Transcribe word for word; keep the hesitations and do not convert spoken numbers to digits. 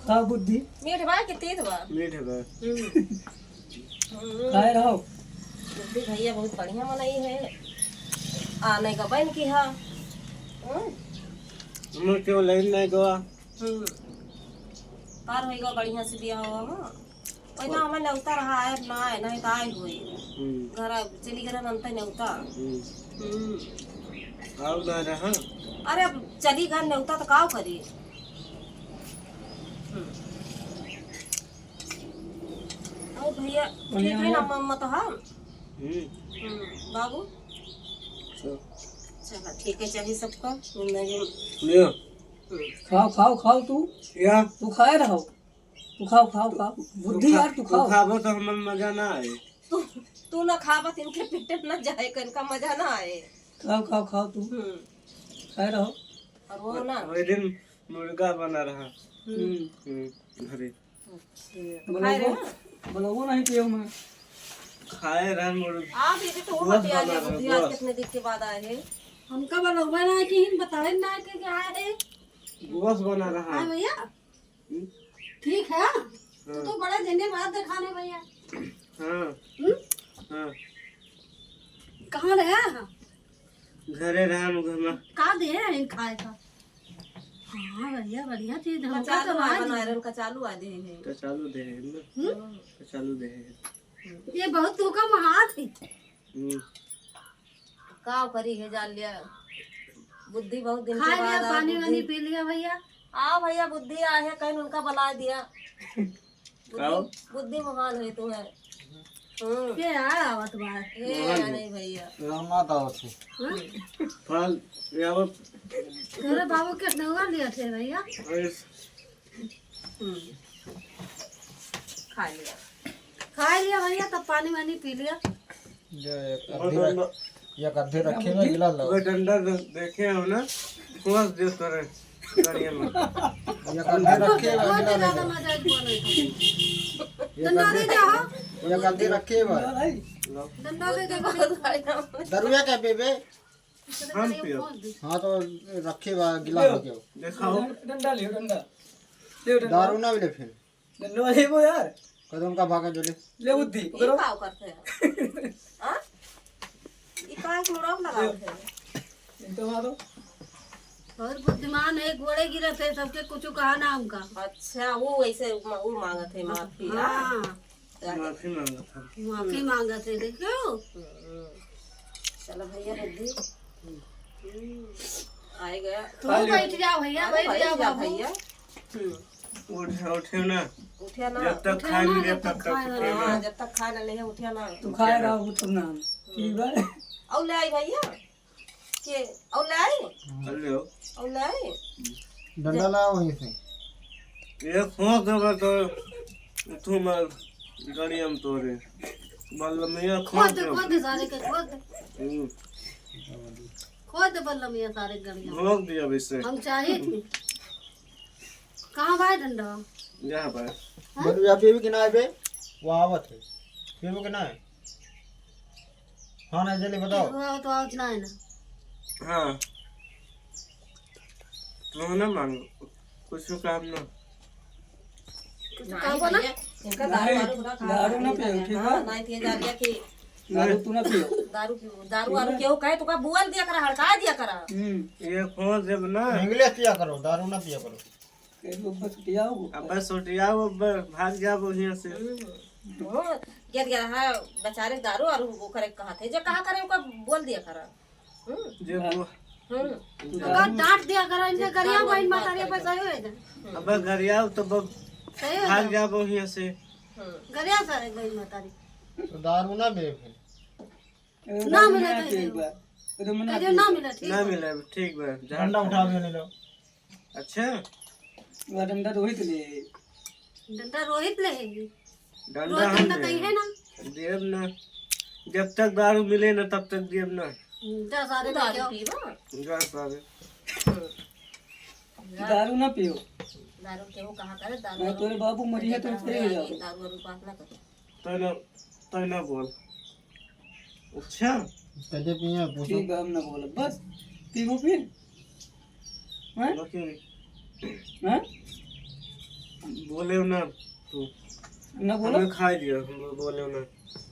का बुद्धि? मीठ बा कि तीत बा? मीठ बा। हम्म। हम्म। खाए रहो। बुद्धि भैया बहुत बढ़िया मनई है। आ, नहीं का बन की हा। हम्म। हम क्यों लाइन नहीं गवा? हम्म। पार होई गवा बढ़िया से बिया हुआ, हाँ। वही तो हमें नेवता रहा है, ना आए, नहीं तो आए हुई। हम्म। घर आ-, चली घर अंत नेवता। हम्म। हम्म। आओ ना रहा। अरे, अब चली घर नेवता तो काव करी? हम्म। और भैया, ठीक है ना, मम्मा तो हम? हम्म। हम्म, बाबू? चलो। चलो, ठीक है, चाहिए सबका, जिंदगी में। लियो। हम्म। खाओ, खाओ, खाओ तू। या। तू खाए रहो। तू खाओ, खाओ, खाओ। बुद्धि तू खा-, यार, तू तू खाओ। खाबो तो हमर मजा ना आए। तू, तू ना खाबा, तो इनके पेट में ना जाए, इनका मजा ना आए। खाओ, खाओ, खाओ तू। हम्म। खाए रहो। और वो ना। वही दिन मुर्गा बना रहा। हम्म। हम्म, घरे। अच्छा। बोलो खाए वो, रहे? बोलो वो नहीं पियो मैं। खाए रहे मुर्गा। आप ये तो वो गोश्त बतिया बना ले, रहा, बुद्धि आज गोश्त। कितने दिन के बाद आए हैं। हमका बोलौबे ना कि हम बताए ना कि क्या है। गोश्त बना रहा। हाँ भैया। हम्म? ठीक है। हाँ। तो बड़े दिन बाद दिखाने भैया। हाँ। हम्म? हाँ। कहाँ रहे? घरे रहे हम घर में। का दे हैं खाए का? हाँ भैया, बढ़िया चीज है। हमका कचालू तो आ आज बना रहे, कचालू आ दे हैं। कचालू दे हैं ना। हम्म? कचालू दे हैं। ये बहुत तू का महात है। हम्म। का करी है, जान लिया, बुद्धि बहुत दिन के खा लिया, बाद आ, पानी वानी बुद्धि। पी लिया भैया। आ भैया, बुद्धि आ है, कहीं उनका बला दिया। बुद्धि, आओ। बुद्धि महान है तू है। हम्म। के आ आवत बा? ए, महान है। अरे भैया। रामनाथ आवत है। हाँ? फल, ये आवत। तोरे बाबू के नौवा लिया थे भैया। अरे, हम्म। खा लिया। खा लिया भैया, तब पानी वानी पी लिया। ये एक अद्धी रख-, एक अद्धी रखे में गिला लो। वो डंडा दे-, देखे हो ना, खोस दे तोरे गाड़िया में। एक अद्धी रखे में बहुत गिला ज्यादा लो। मजा आया बोले तो। एक डंडा अद्धी, दे दे, हाँ। एक अद्धी रखे में। डंडा दे दे। दरुआ का बेबे? हम पियो। हाँ, तो रखे बा, गिलास लेके आओ। देखाओ। डंडा लियो, डंडा। लियो, डंडा। दारू ना मिले फिर। डंडा लेबो यार। कदम का भागा जो ले। ले बुद्धि, ये पकड़ो। का करते हैं? हाँ? ये का एक मुड़ाव लगा ले। इनका मारो। बहुत बुद्धिमान है, गोड़े गिरत है, सबके कुछ कहा ना हमका। अच्छा, वो वैसे मा-, वो मांगत है माफी, हाँ। हाँ। माफी मांगत है। माफी मांगत है, देखियो। हम्म। चलो भैया, बुद्धि। हम्म। आए गया। तू बैठ जाओ भैया, अरे बैठ जाओ बाबू। भैया। हम्म। उठे, उठे ना। उठे ना। जब तक उठे खाए ना, नहीं ले, जब तक तब तक खाए उठे ना। हाँ, जब तक खाए ना ले, उठे ना। तू खाए रहो, तब ना। ठीक बा। और ले आई भैया। के, और ले आई? और ले आओ। और ले आई? डंडा लाओ वहीं से। ये खोस देबे तो तू मार गाड़ी हम तोरे। बल्लमिया खोस खोस दे, दे। खोस दे सारे के, खोस दे। हम्म। खोस दे बल्लमिया सारे गाड़ी हम। भोग दिया वैसे। हम चाहिए थे। कहाँ बा डंडा? यहाँ पर। हाँ? बलुआ पीबू कि ना बे? वो आवत है। पीबू कि ना? हाँ ना, जल्दी बताओ। वो तो आवत ना है ना। हाँ। तू ना मांगो। कुछ काम ना। कुछ काम ना? इनका दारू वारू ना खाना दारू ना चाहिए। पियो, ठीक हाँ, है? ना ये जान लिया कि दारू तू ना पियो। दारू पीबू, दारू वारू केहू कहे तो का बोल दिया करा, हड़का दिया करा। हम्म। ये खोस देब ना। इंग्लिश पिया करो, दारू ना पिया करो। कई लोग बस उठियाओ। अब बस उठियाओ, अब भाग जाबो हियां से। हम्म। वो गिर गया है बेचारे दारू और वो करे कहा थे, जे कहा करे ओका बोल दिया करा। हम्म। जे हाँ। वो हम्म। ओका डांट दिया करा, इनके जे गरिया दारू बहन वाली मातारी बात पर करे। सही होए ना। अब गरिया तो ब-, सही होए भाग ना। जाबो हियां से। हम्म। गरिया सारे बहन मातारी। तो दारू ना बे फिर। ए, ना दारू मिले ना, तो ठीक बा। ए, तो मना कहियो ना मिले, ठीक ना बा। मिले, ठीक बा। डंडा उठा के ले लो। अच्छा। वो डंडा रोहित ले। डंडा रोहित ले है। डंडा रोहित हम डंडा ले। कहीं है ना? देब ना। जब तक दारू मिले ना, तब तक देब ना। हम्म, जा सारे दारू लेके आओ। पीबा? जा सारे। हम्म। दारू ना पियो। दारू केहू कहाँ करे? दारू मैं वारू तोरे बाबू मरिया तो दारू सही हो वारू जाओ। दारू वारू बात ना करो। तै ना, तै ना बोल। अच्छा। कैसे पिए पूछो। ठीक है, हम ना बोलब। बस, पीबो फिर। हैं? बाकी हैं? बोले ना तू। ना बोलो। हमें खाई लियो, हम बोले ना।